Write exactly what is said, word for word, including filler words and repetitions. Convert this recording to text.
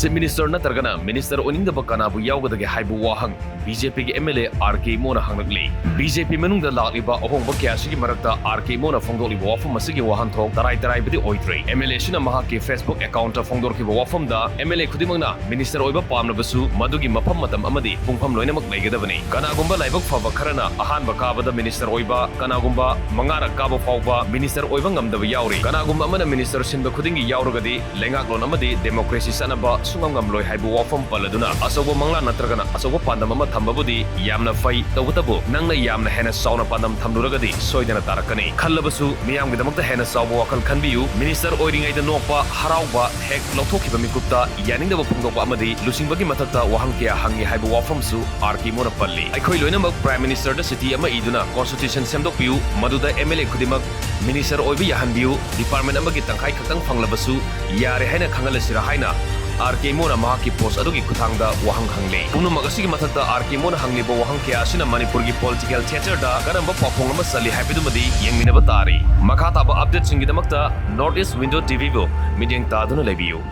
Chief Minister ꯅꯠꯇ꯭ꯔꯒꯅ minister ꯑꯣꯏꯅꯤꯡꯗꯕ ꯀꯅꯥꯕꯨ ꯌꯥꯎꯒꯗꯒꯦ ꯍꯥꯏꯕ ꯋꯥꯍꯪ BJPꯒꯤ MLA RK ꯏꯃꯣꯅ ꯍꯪꯂꯛꯂꯤ꯫ BJP ꯃꯅꯨꯡꯗ ꯂꯥꯛꯂꯤꯕ ꯑꯍꯣꯡꯕ ꯀꯌꯥ ꯑꯁꯤꯒꯤ ꯃꯔꯛꯇ RK ꯏꯃꯣꯅ ꯐꯣꯡꯗꯣꯛꯂꯤꯕ ꯋꯥꯐꯝ ꯑꯁꯤꯒꯤ ꯋꯥꯍꯟꯊꯣꯛ ꯇꯔꯥꯏ ꯇꯔꯥꯏꯕꯗꯤ ꯑꯣꯏꯗ꯭ꯔꯦ꯫ MLA ꯑꯁꯤꯅ ꯃꯍꯥꯛꯀꯤ Facebook accountꯇ ꯐꯣꯡꯗꯣꯔꯛꯈꯤꯕ ꯋꯥꯐꯝꯗ MLA ꯈꯨꯗꯤꯡꯃꯛꯅ minister ꯑꯣꯏꯕ ꯄꯥꯝꯂꯕꯁꯨ ꯃꯗꯨꯒꯤ ꯃꯐꯝ, ꯃꯇꯝ ꯑꯃꯗꯤ ꯄꯨꯡꯐꯝ ꯂꯣꯏꯅꯃꯛ ꯂꯩꯒꯗꯕꯅꯤ꯫ ꯀꯅꯥꯒꯨꯝꯕ ꯂꯥꯏꯕꯛ ꯐꯕ ꯈꯔꯅ ꯑꯍꯥꯟꯕ ꯀꯥꯕꯗ minister ꯑꯣꯏꯕ, ꯀꯅꯥꯒꯨꯝꯕ ꯃꯉꯥꯔꯛ ꯀꯥꯕ ꯐꯥꯎꯕ minister ꯑꯣꯏꯕ ꯉꯝꯗꯕ ꯌꯥꯎꯔꯤ꯫ ꯀꯅꯥꯒꯨꯝꯕ ꯑꯃꯅ minister ꯁꯤꯟꯕ ꯈꯨꯗꯤꯡꯒꯤ ꯌꯥꯎꯔꯒꯗꯤ ꯂꯩꯉꯥꯛꯂꯣꯟ ꯑꯃꯗꯤ democracy ꯆꯠꯅꯕ ꯁꯨꯡꯉꯝ ꯉꯝꯂꯣꯏ ꯍꯥꯏꯕ ꯋꯥꯐꯝ ꯄꯜꯂꯗꯨꯅ, ꯑꯆꯧꯕ ꯃꯪꯂꯥꯟ ꯅꯠꯇ꯭ꯔꯒꯅ ꯑꯆꯧꯕ ꯄꯥꯟꯗꯝ ꯑꯃ ꯊꯝꯕꯕꯨꯗꯤ ꯌꯥꯝꯅ ꯐꯩ, ꯇꯧꯕꯇꯕꯨ ꯅꯪꯅ ꯌꯥꯝꯅ ꯍꯦꯟꯅ ꯆꯥꯎꯅ ꯄꯥꯟꯗꯝ ꯊꯝꯂꯨꯔꯒꯗꯤ ꯁꯣꯏꯗꯅ ꯇꯥꯔꯛꯀꯅꯤ꯫ ꯈꯜꯂꯕꯁꯨ ꯃꯤꯌꯥꯝꯒꯤꯗꯃꯛꯇ ꯍꯦꯟꯅ ꯆꯥꯎꯕ ꯋꯥꯈꯜ ꯈꯟꯕꯤꯌꯨ꯫ Minister ꯑꯣꯏꯔꯤꯉꯩꯗ ꯅꯣꯛꯄ, ꯍꯔꯥꯎꯕ, ꯍꯦꯛ ꯂꯧꯊꯣꯛꯈꯤꯕ ꯃꯤꯀꯨꯞꯇ ꯌꯥꯅꯤꯡꯗꯕ ꯐꯣꯡꯗꯣꯛꯄ ꯑꯃꯗꯤ ꯂꯨꯆꯤꯡꯕꯒꯤ ꯃꯊꯛꯇ ꯋꯥꯍꯪ ꯀꯌꯥ ꯍꯪꯉꯤ ꯍꯥꯏꯕ ꯋꯥꯐꯝꯁꯨ RK ꯏꯃꯣꯅ ꯄꯜꯂꯤ꯫ ꯑꯩꯈꯣꯏ ꯂꯣꯏꯅꯃꯛ Prime Ministerꯗ ꯆꯤꯊꯤ ꯑꯃ ꯏꯗꯨꯅ constitution ꯁꯦꯝꯗꯣꯛꯄꯤꯌꯨ, ꯃꯗꯨꯗ MLA ꯈꯨꯗꯤꯡꯃꯛ minister ꯑꯣꯏꯕ ꯌꯥꯍꯟꯕꯤꯌꯨ, department ꯑꯃꯒꯤ ꯇꯪꯈꯥꯏ ꯈꯛꯇꯪ ꯐꯪꯂꯕꯁꯨ ꯌꯥꯔꯦ ꯍꯥꯏꯅ ꯈꯪꯍꯜꯂꯁꯤꯔꯥ ꯍꯥꯏꯅ RK ꯏꯃꯣꯅ ꯃꯍꯥꯛꯀꯤ post ꯑꯗꯨꯒꯤ ꯈꯨꯠꯊꯥꯡꯗ ꯋꯥꯍꯪ ꯍꯪꯂꯤ꯫ ꯄꯨꯝꯅꯃꯛ ꯑꯁꯤꯒꯤ ꯃꯊꯛꯇ RK ꯏꯃꯣꯅ ꯍꯪꯂꯤꯕ ꯋꯥꯍꯪ ꯀꯌꯥ ꯑꯁꯤꯅ ꯃꯅꯤꯄꯨꯔꯒꯤ political theatreꯗ ꯀꯔꯝꯕ ꯄꯥꯎꯈꯣꯡ ꯑꯃ ꯆꯜꯂꯤ ꯍꯥꯏꯕꯗꯨꯃꯗꯤ ꯌꯦꯡꯃꯤꯟꯅꯕ ꯇꯥꯔꯤ꯫ ꯃꯈꯥ ꯇꯥꯕ updateꯁꯤꯡꯒꯤꯗꯃꯛꯇ North East Window TVꯕꯨ ꯃꯤꯠꯌꯦꯡ ꯇꯥꯗꯨꯅ ꯂꯩꯕꯤꯌꯨ꯫